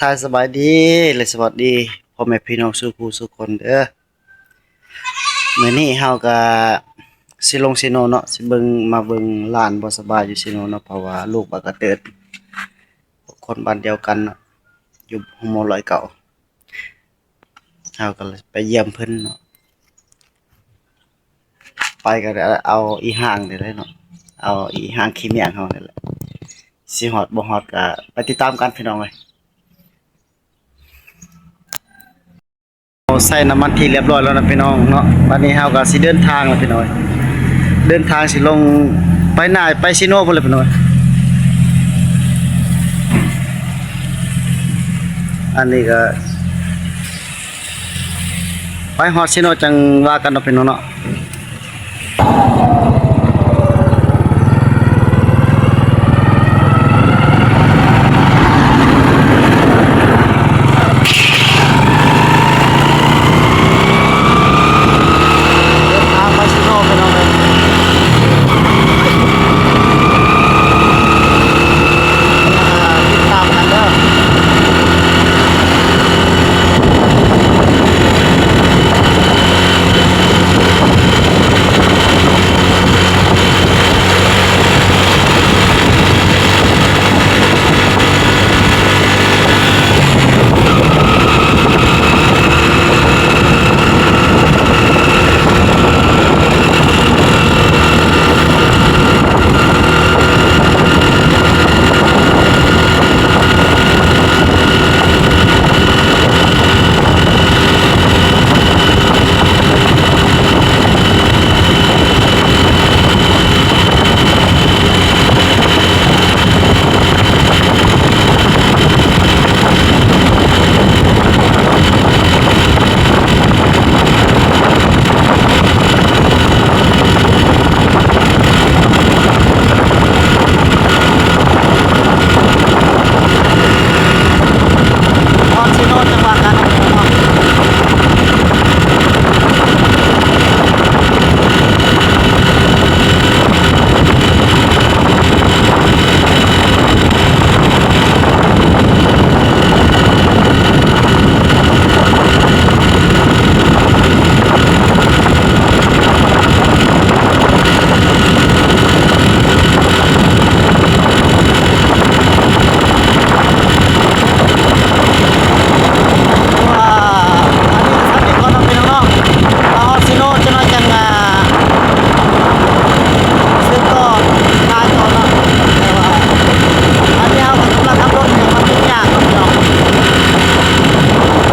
ທາຍສະບາຍດີ ແລະ ສະຫວັດດີພໍ່ແມ່ພີ່ນ້ອງສູ່ຜູ້ສູ່ຄົນເດີ. ມື້ນີ້ເຮົາກະຊິລົງເຊໂນເນາະ, ຊິເບິ່ງ ມາເບິ່ງຫຼານບໍ່ສະບາຍຢູ່ເຊໂນເນາະ, ເພາະວ່າລູກບັກກະເຕີດ ຄົນບ້ານດຽວກັນເນາະ ຢູ່ໂຮງໝໍຮ້ອຍເກົ້າ. ເຮົາກໍເລີຍໄປຢ້ຽມເພິ່ນເນາະ, ໄປກໍໄດ້ເອົາອີ່ຮ່າງນີ້ແຫຼະເນາະ, ເອົາອີ່ຮ່າງຂີ້ເມຍງເຮົານີ້ແຫຼະ. ຊິຮອດບໍ່ຮອດກໍໄປຕິດຕາມກັນພີ່ນ້ອງເອີຍ. ເຮົາໃສ່ນ້ຳມັນທີ່ລຽບຮ້ອຍແລ້ວນະພີ່ນ້ອງເນາະ, ບັດນີ້ເຮົາກໍຊິເດີນທາງແລ້ວພີ່ນ້ອງເອີຍ. ເດີນທາງຊິລົງໄປນາຍ ໄປເຊໂນພຸ້ນແຫຼະພີ່ນ້ອງເອີຍ. ອັນນີ້ກໍ ໄປຮອດເຊໂນຈັ່ງວ່າກັນເນາະພີ່ນ້ອງເນາະ. ເດີນທາງໄປເຊໂນພີ່ນ້ອງເອີຍ. ຕິດຕາມກັນເດີ. ຮອດເຊໂນຈັ່ງວ່າກັນເນາະ. ເຮົາຊິໂລດຈັກໜ່ອຍຈັ່ງ ອ່າ ເຊິ່ງກໍຫຼາຍຕອນເນາະ ແຕ່ວ່າອັນນີ້ເຮົາກໍກຳລັງຂັບລົດ ມັນຫຍຸ້ງຍາກເນາະພີ່ນ້ອງ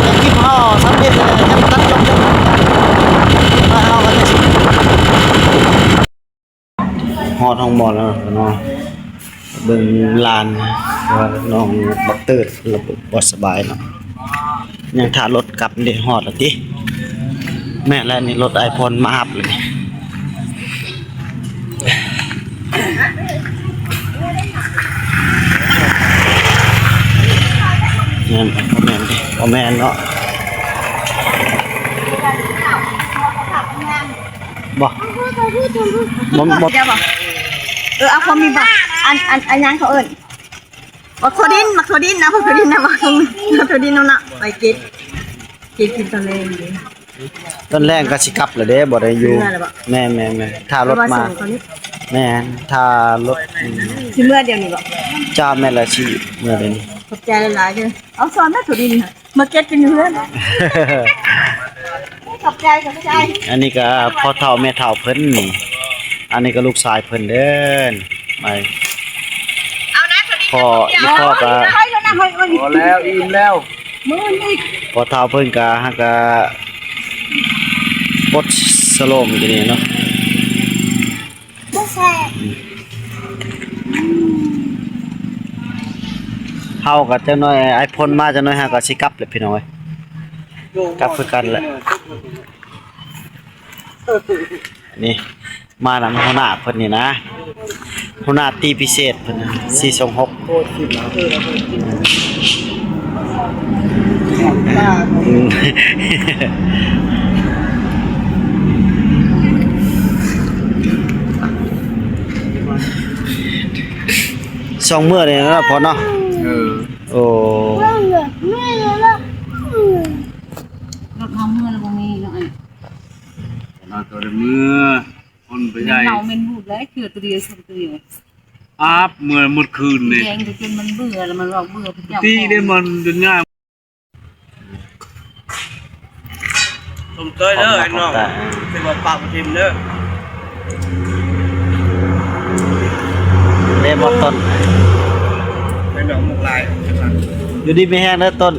ແຕ່ຄລິບເຮົາສຳເລັດແລ້ວ ຍັງຕັດຈົບຢູ່ ແລ້ວເຮົາກໍຈະຊິ ຮອດຫ້ອງໝໍແລ້ວເນາະ ເບິ່ງຫຼານ ວ່ານ້ອງບັກເຕີດລະບໍ່ສະບາຍເນາະ ຍັງຖ້າລົດກັບນີ້ ຮອດແລ້ວຕິ ແມ່ນແລ້ວນີ້ ລົດອ້າຍພອນມາຮັບແລ້ວນີ້ ແມ່ນ ບໍ່ແມ່ນເດ ບໍ່ແມ່ນເນາະ. ບໍ່ ບໍ່ ບໍ່ ເອີ ເອົາ ພໍມີບໍ່ ອັນ ອັນ ອັນຫຍັງເຂົາເອີ້ນ ໝາກຖົ່ວດິນ ໝາກຖົ່ວດິນນະ ໝາກຖົ່ວດິນນະ ໝາກຖົ່ວດິນນະ ໄປເກັບ ເກັບກິນຕອນແລງເດ້ ຕອນແລງກໍຊິກັບແລ້ວເດ້ ບໍ່ໄດ້ຢູ່ ແມ່ນ ແມ່ນ ຖ້າລົດມາ ແມ່ນ ຖ້າລົດ ຊິເມືອດຽວນີ້ບໍ່ ຈ້າ ແມ່ນລະ ຊິເມືອດຽວນີ້ ຂອບໃຈຫຼາຍໆເດີ ເອົາຊ້ອນມາຖົ່ວດິນ ມາເກັບກິນຢູ່ເຮືອນ ຂອບໃຈ ຂອບໃຈ ອັນນີ້ກໍພໍ່ເຖົ້າແມ່ເຖົ້າເພິ່ນນີ້ ອັນນີ້ກໍລູກຊາຍເພິ່ນເດີ ໄປ ເອົານະ ພໍ ອີ່ພໍ່ກໍ ພໍແລ້ວ ອີ່ມແລ້ວ ມື້ນີ້ ພໍ່ເຖົ້າເພິ່ນກໍຫາກະປົດສະໂລມຢູ່ນີ້ເນາະ. ບໍ່ແຊບ ເຮົາກໍຈັກໜ້ອຍ ອ້າຍພົນມາຈັກໜ້ອຍ ເຮົາກໍຊິກັບແຫຼະພີ່ນ້ອງເອີຍ ກັບຄືກັນແຫຼະ ນີ້ ມານຳຫົວໜ້າເພິ່ນນີ້ນະ ຫົວໜ້າຕີພິເສດເພິ່ນນະ ສີ່ສອງຫົກ ສອງມື້ນີ້ເນາະ ພໍ່ເນາະ ເອີ ໂອ້ ບໍ່ໄດ້ເມືອ ຄົນໄປໃຫຍ່ ແມ່ນເມົາແມ່ນບູດແຫຼະ ເຄືອຕົວດຽວ ຊຳຕົວດຽວ ອາບເມືອໝົດຄືນນີ້ ແຍງໄປຈົນມັນເບື່ອ ແລ້ວມັນເວົ້າເບື່ອ ຕິເດ້ມັນຈົນຍາມ ສົມເຕີຍເດີ ຂອບໃຈ ໄອ້ນ້ອງ ເປັນວ່າປາກບໍ່ຖິ້ມເດີ ເດ້ບໍ່ຕົ້ນ ໄອ້ນ້ອງໝົກຫຼາຍ ຢູ່ດີມີແຮງເດີຕົ້ນ.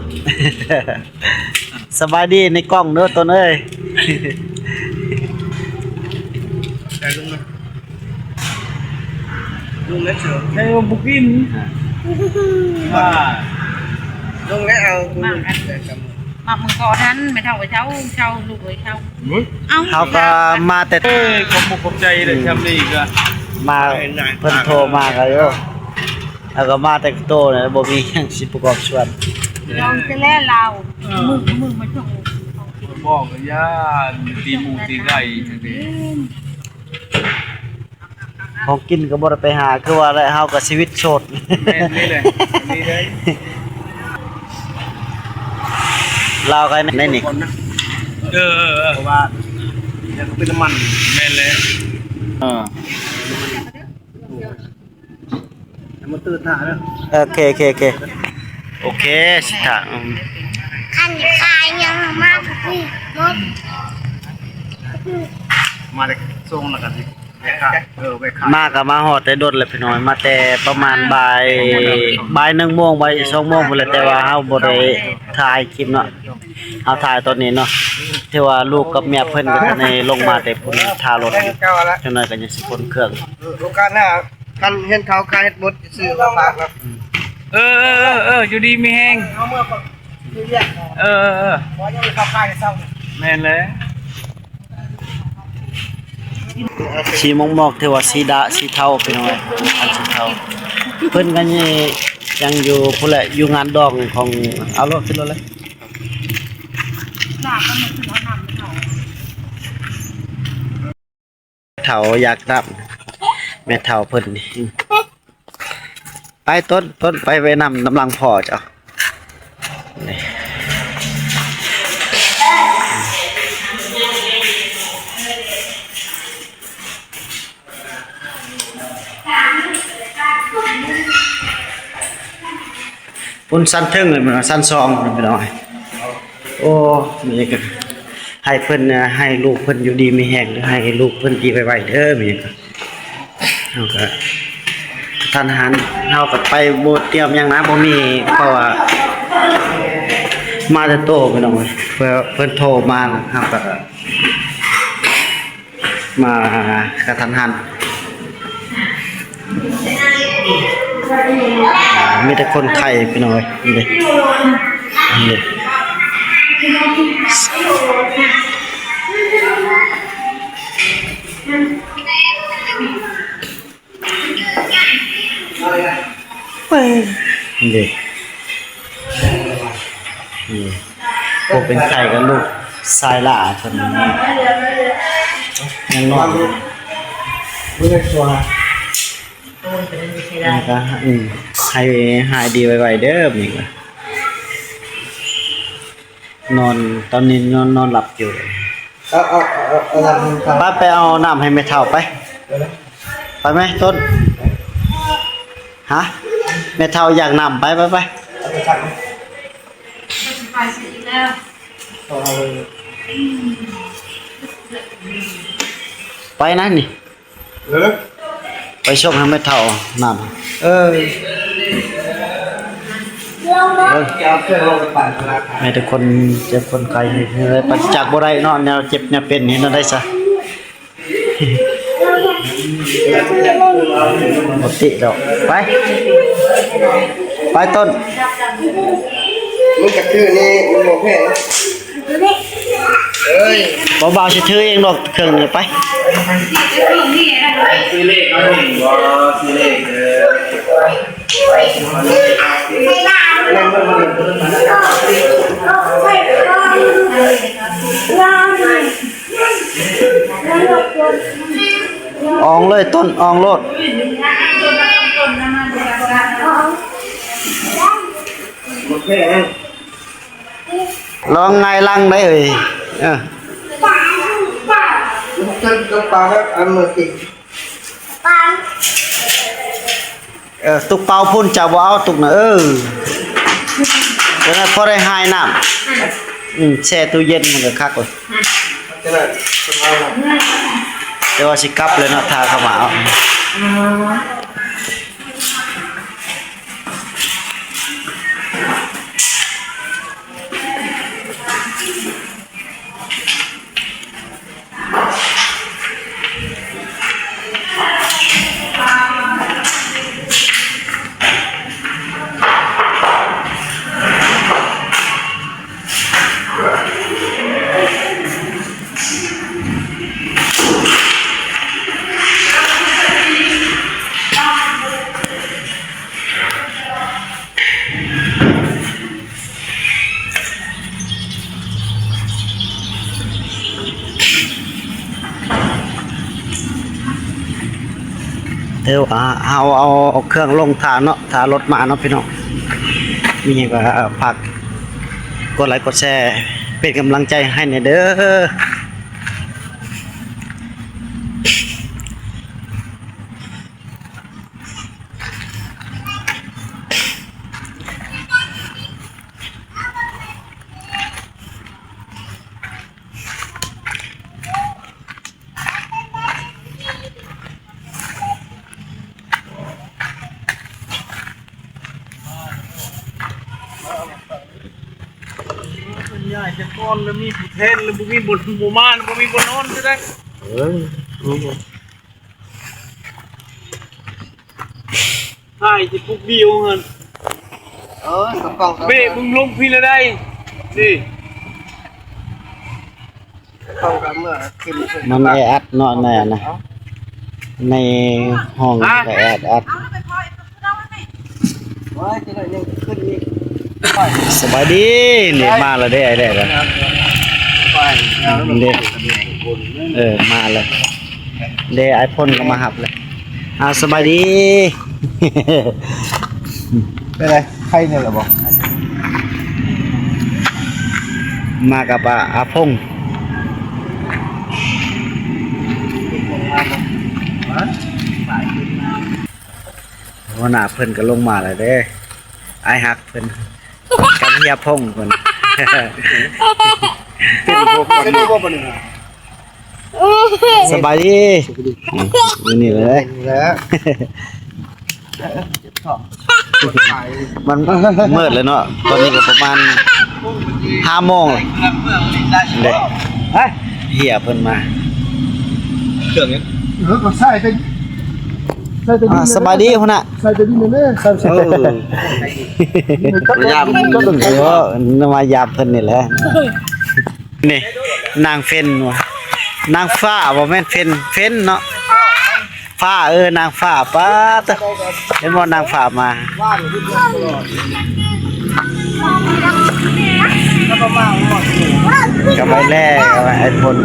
ສະບາຍດີໃນກ້ອງເດີຕົ້ນເອີຍ ແຕ່ລຸງນະ ລຸງເລັກເສີ ໃຫ້ວ່າບໍ່ກິນ ອ່າ ລຸງແລ້ວເອົາ ມາ ມາມື້ກ່ອນຫັ້ນ ແມ່ເຖົ້າກໍເຊົາ ເຊົາ ລູກເອີຍ ເຊົາ ເອົ້າ ເຮົາກໍມາແຕ່ ເອີຍ ຂອບອົກຂອບໃຈເລີຍ ອືມ ຊ່ຳນີ້ກໍມາ ເພິ່ນໂທມາກໍ ໂອ້ ເຮົາກໍມາແຕ່ໂຕນະ ບໍ່ມີຫຍັງຊິປະກອບສ່ວນ ລອງແຕ່ແລະລາວ ເອີ ມື້ ມື້ມາສົ່ງ ບອກກໍຢ້ານຕີໝູຕີໄກ່ຈັ່ງຊີ້ ຂອງກິນກໍບໍ່ໄດ້ໄປຫາ ຄືວ່າແຫຼະ ເຮົາກໍຊີວິດໂສດ ແມ່ນນີ້ແຫຼະ ນີ້ເດ້ ລາວກໍໃນນີ້ ເອີ ເອີ ເອີ ເພາະວ່າຢາກເປັນນ້ຳມັນ ແມ່ນແຫຼະ ເອີ. ມາຕື່ນຖ້າເດີ ໂອເຄ ໂອເຄ ໂອເຄ ໂອເຄ ຊິຖ້າ ອືມ ຄັນຂາຍຫຍັງມາ ນີ້ ໝົດ ມາແຕ່ສົ່ງແລ້ວກໍຊິ ເອີ ໄວ້ຂາຍ ມາກໍມາຮອດແຕ່ດົນແລ້ວພີ່ນ້ອງ ມາແຕ່ປະມານບ່າຍ ບ່າຍໜຶ່ງໂມງ ບ່າຍສອງໂມງພຸ້ນແຫຼະ ແຕ່ວ່າເຮົາບໍ່ໄດ້ຖ່າຍຄລິບເນາະ ເຮົາຖ່າຍຕອນນີ້ເນາະ ຖືວ່າລູກກັບເມຍເພິ່ນກໍທັນໄດ້ລົງມາແຕ່ພຸ້ນ ຖ້າລົດຢູ່ ຈັກໜ້ອຍກໍຍັງຊິຂົນເຄື່ອງ ໂອກາດໜ້າ ຄັນເຫັນເຂົາຂາຍເຫັດບົດ ຊິຊື້ມາຝາກເນາະ ເອີ ເອີ ເອີ ເອີ ຢູ່ດີມີແຮງ ເອີ ເອີ ເອີ ແມ່ນແຫຼະ ສີໝອກໆ ຖືວ່າສີດາ ສີເທົາ ພີ່ນ້ອງເອີຍ ຄັນສີເທົາ ເພິ່ນກໍຍັງຢູ່ພຸ້ນແຫຼະ ຢູ່ງານດອງຂອງ ເອົາໂລດ ຂຶ້ນລົດເລີຍ. ເຖົ້າຢາກນ້ຳ ແມ່ເຖົ້າເພິ່ນນີ້ ໄປຕົ້ນ ຕົ້ນ ໄປໄວ້ນຳ ນຳຫຼັງພໍ່ເຈົ້າ ນີ້ ພຸ້ນຊັ້ນເທິງ ຊັ້ນສອງ ພີ່ນ້ອງ ໂອ້ ມີຫຍັງກໍໃຫ້ເພິ່ນ ໃຫ້ລູກເພິ່ນຢູ່ດີມີແຮງ ໃຫ້ລູກເພິ່ນດີໄວໆເດີ ມີຫຍັງກໍ ເຮົາກໍທັນຫັນ ເຮົາກໍໄປບໍ່ຕຽມຫຍັງນະ ບໍ່ມີ ເພາະວ່າມາແຕ່ໂຕ ພີ່ນ້ອງ ເພິ່ນ ເພິ່ນໂທມາ ເຮົາກໍ ມາກະທັນຫັນ ມີແຕ່ຄົນໄຂ້ພີ່ນ້ອງເອີຍ ນີ້ເດ້ ນີ້ເດ້. ເບິ່ງເດ້ ນີ້ ຜູ້ເປັນໄຂ້ກໍລູກຊາຍຫຼ້າເພິ່ນ ຍັງນອນຢູ່ ນີ້ກໍ ອືມ ໃຫ້ຫາຍດີໄວໆເດີ ນີ້ກໍ ນອນ ຕອນນີ້ນອນ ນອນຫຼັບຢູ່. ເອົາ ເອົາ ເອົາ ເອົາ ເອົານ້ຳໃຫ້ເຂົາ ໄປ ໄປເອົານ້ຳໃຫ້ແມ່ເຖົ້າໄປ ໄປໄໝ ຕົ້ນ ຮະ ແມ່ເຖົ້າຢາກນ້ຳ ໄປ ໄປ ໄປ ໄປນະນີ້. ເອີ ໄປສົ່ງໃຫ້ແມ່ເຖົ້ານ້ຳ ເອີ ເອີ ມີແຕ່ຄົນເຈັບຄົນໄຂ້ ເຮັດແນວໃດ ປາສະຈາກບໍ່ໄດ້ເນາະ ແນວເຈັບແນວເປັນ ເຮັດແນວໃດຊະ ບໍ່ຕິດອກ ໄປ ໄປ ຕົ້ນ ມັນກະຄືນີ້ ມັນບໍ່ແພງ. ເອີຍ ບໍ່ ບ່າວຊິຖືເອງດອກ ເຄື່ອງນີ້ ໄປ ຊື້ເລກເອົາເຫັນບໍ່ ຊື້ເລກເດີ ອອງເລີຍ ຕົ້ນ ອອງໂລດ. ລະວັງຫງາຍຫຼັງໄດ້ເອີຍ ເອີ. ເອີ ຕຸກເປົ່າພຸ້ນ ເຈົ້າບໍ່ເອົາຕຸກນະ ເອີ ເຈົ້ານັ້ນພໍໄດ້ຫາຍນ້ຳ. ອືມ ແຊ່ຕູ້ເຢັນມັນກໍຄັກເລີຍ. ແຕ່ວ່າຊິກັບແລ້ວເນາະ ຖ້າເຂົາມາເອົາ. ຖືວ່າເຮົາເອົາເຄື່ອງລົງຖ້າເນາະ ຖ້າລົດມາເນາະພີ່ນ້ອງ. ມີຫຍັງກໍຝາກກົດໄລກົດແຊ ເປັນກຳລັງໃຈໃຫ້ແດ່ເດີ້. ຍ້າຍແຕ່ກ່ອນແລ້ວມີຜູ້ແທນ ແລ້ວບໍ່ມີບ່ອນ ບໍ່ມາ ບໍ່ມີບ່ອນນອນຊິໄດ້. ເອີ ໃຊ່ ຊິປຸກດິວຫັ້ນ. ເອີ ກະເປົາ ເບະ ມຶງລົງພີ້ລະໄດ໋ ນີ້ ກະເປົາ ກະເມືອຂຶ້ນ ມັນແອອັດເນາະ ໃນອັນນະ ໃນຫ້ອງກະແອອັດ. ໂອ້ຍ ຈະໄດ້ຍັງຂຶ້ນອີກ. ສະບາຍດີ ນີ້ມາແລ້ວເດ້ ອ້າຍແດດ ເດ້ ເອີ ມາແລ້ວເດ້ ອ້າຍພົນກໍມາຮັບແລ້ວ. ອ້າວ ສະບາຍດີ. ເປັນໃດ ໄຄແນ່ລະບໍ່? ມາກັບອາ ອາພົງ ຫົວໜ້າເພິ່ນກໍລົງມາແລ້ວເດ້ ອ້າຍຮັກເພິ່ນ ກັບເຮຍພົງເພິ່ນ ສະບາຍດີ ຢູ່ນີ້ເລີຍ ມັນມືດແລ້ວເນາະ ຕອນນີ້ກໍປະມານຫ້າໂມງເດ້. ເຮຍເພິ່ນມາ ເຄື່ອງຫຍັງ? ເອີ ກໍໃສ່ເປັນ ໃສ່ເປັນ ອ່າ ສະບາຍດີຫົວໜ້າ ໃສ່ເປັນນີ້ແນ່ ໃສ່ ເອີ ມາຢາມ ເອີ ນຳມາຢາມເພິ່ນນີ້ແຫຼະ. ນີ້ນາງເຟນວ່າ ນາງຟ້າ ບໍ່ແມ່ນເຟນ ເຟນເນາະ ຟ້າ ເອີ ນາງຟ້າ ປາດ ເຫັນບໍ່ ນາງຟ້າມາ ກັບໄອ້ແລ້ ກັບໄອ້ພົນ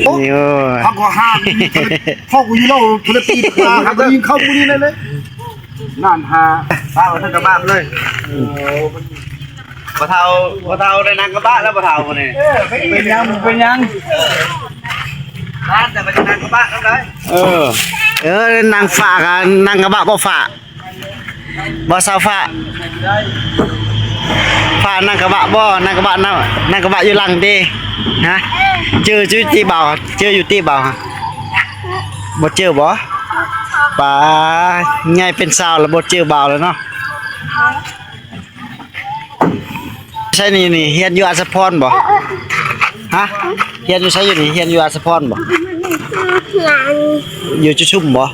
ໂອ້ ນີ້ ເອີ ເຮົາກໍຫາ ເຮົາກໍຢູ່ເນາະ ພຸ້ນລະປີ ຫາກໍຍິງເຂົ້າຜູ້ນີ້ແຫຼະ ນັ້ນຫາ ຟ້າວ່າເຖິງກັບບ້ານເລີຍ. ບໍ່ເຖົ້າ ບໍ່ເຖົ້າໄດ້ນັ່ງກະບະແລ້ວ ບໍ່ເຖົ້າຜູ້ນີ້ ເປັນຫຍັງ ເປັນຫຍັງ ບ້ານແຕ່ໄປນັ່ງກະບະນຳໄດ້. ເອີ ເອີ ນັ່ງຟ້າກະນັ່ງກະບະບໍ່ ຟ້າ ບໍ່ ສາວຟ້າ ຟ້ານັ່ງກະບະບໍ່ ນັ່ງກະບະ ນັ່ງ ນັ່ງກະບະຢູ່ຫຼັງຕິ ຮະ ຈື່ ຈື່ຕິບ່າວ ຈື່ຢູ່ຕິບ່າວ ບໍ່ຈື່ບໍ່ ປາ ໃຫຍ່ເປັນສາວແລ້ວບໍ່ຈື່ບ່າວແລ້ວເນາະ. ໃສນີ້ ນີ້ຮຽນຢູ່ອັດສະພອນບໍ່? ຮະ ຮຽນຢູ່ໃສຢູ່ນີ້? ຮຽນຢູ່ອັດສະພອນບໍ່? ຢູ່ຈຸຊຸມບໍ່?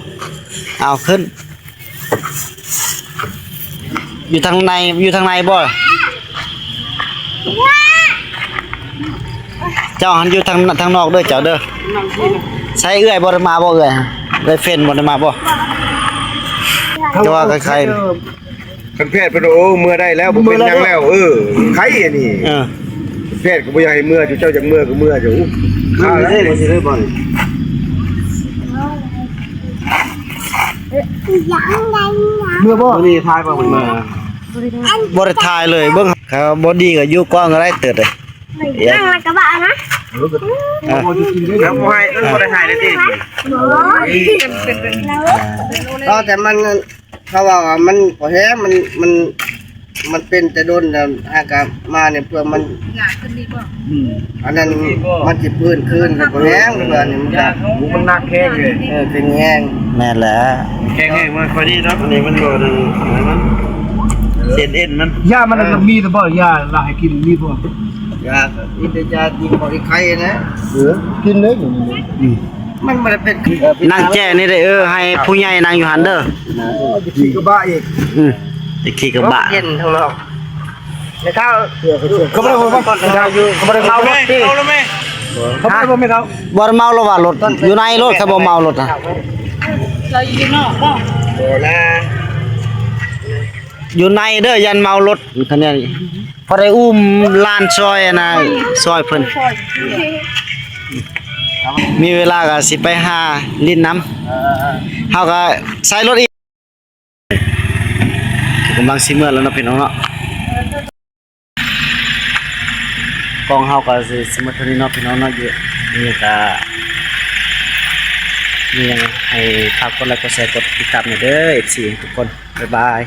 ເອົາ ຂຶ້ນ ຢູ່ທາງໃນ ຢູ່ທາງໃນບໍ່? ເຈົ້າຫັ້ນຢູ່ທາງ ທາງນອກເດີ ເຈົ້າເດີ. ໃສເອື້ອຍບໍ່ໄດ້ມາບໍ່? ເອື້ອຍ ເອື້ອຍເຟນບໍ່ໄດ້ມາບໍ່? ແຕ່ວ່າໄຄໆ ຄັນແພດເພິ່ນວ່າ ໂອ້ ເມືອໄດ້ແລ້ວ ບໍ່ເປັນຫຍັງແລ້ວ ເອີ ໄຄອັນນີ້ ເອີ ແພດກໍບໍ່ຢາກໃຫ້ເມືອ ເຈົ້າຢາກເມືອກໍເມືອ ເຈົ້າ ຄາແລ້ວ ເມືອໄດ້ບໍ່? ເມືອບໍ່? ມື້ນີ້ຖ່າຍບໍ່? ບໍ່ໄດ້ຖ່າຍເລີຍ ເບິ່ງ ຖ້າບໍ່ດີກໍຢູ່ກ່ອນກໍໄດ້ ເຕີດເດ້. ນັ່ງກະບະນະ ເອີ ແລ້ວບໍ່ໃຫ້ ເອີ ບໍ່ໄດ້ໃຫ້ເດ້ຕິ ເອີ ແຕ່ມັນ ເຂົາເວົ້າວ່າມັນບໍ່ແຮງ ມັນ ມັນ ມັນເປັນແຕ່ດົນແລ້ວ ຫາກະມານີ້ເພື່ອມັນ ໜັກຂຶ້ນອີກບໍ່? ອືມ ອັນນັ້ນມັນຊິຟື້ນຄືນ ກໍບໍ່ແຮງ ເພື່ອນີ້ມັນກະ ໂອ້ ມັນໜັກແຮງເລີຍ ເອີ ເປັນແຮງ ແມ່ນແຫຼະ ແຂງແຮງ ມັນຄ່ອຍດີເນາະ ອັນນີ້ມັນບໍ່ນັ້ນ ມັນ ເສັ້ນເອັນມັນ ຢາມັນ ເອີ ມີແຕ່ບໍ່ ຢາລາວໃຫ້ກິນມີບໍ່? ຢາ ມີແຕ່ຢາທີ່ບໍ່ໄດ້ໄຄນະ ເອີ ກິນເລີຍ ອືມ ມັນບໍ່ໄດ້ເປັນ ນັ່ງແຈ້ນີ້ເດີ ເອີ ໃຫ້ຜູ້ໃຫຍ່ນັ່ງຢູ່ຫັ້ນເດີ ຂີ່ກະບະອີກ ອືມ ໄປຂີ່ກະບະ ເຢັນທາງນອກ ແມ່ເຖົ້າ ເຂົາບໍ່ໄດ້ ເຂົາບໍ່ໄດ້ເມົາລົດຕິ ເຂົາບໍ່ໄດ້ ບໍ່ໄດ້ເມົາລົດ ຢູ່ໃນລົດ ເຂົາບໍ່ເມົາລົດນະ ເຈົ້າຢູ່ນອກບໍ່? ບໍ່ນະ ຢູ່ໃນເດີ ຢ້ານເມົາລົດ ຄັນນີ້ ພໍໄດ້ອຸ້ມຫຼານຊ່ອຍ ອັນນ່າ ຊ່ອຍເພິ່ນ ມີເວລາກໍຊິໄປຫາຫຼິ້ນນຳ ເຮົາກໍໃສ່ລົດອີກ ກຳລັງຊິເມືອແລ້ວເນາະພີ່ນ້ອງເນາະ ກ້ອງເຮົາກໍຊິ ຊິໝົດເທົ່ານີ້ເນາະພີ່ນ້ອງເນາະ ຢູ່ນີ້ກໍມີຫຍັງໃຫ້ຝາກກົດໄລກ໌ ກົດແຊ ກົດຕິດຕາມແດ່ເດີ ເອັຟຊີ ທຸກຄົນ ບາຍບາຍ.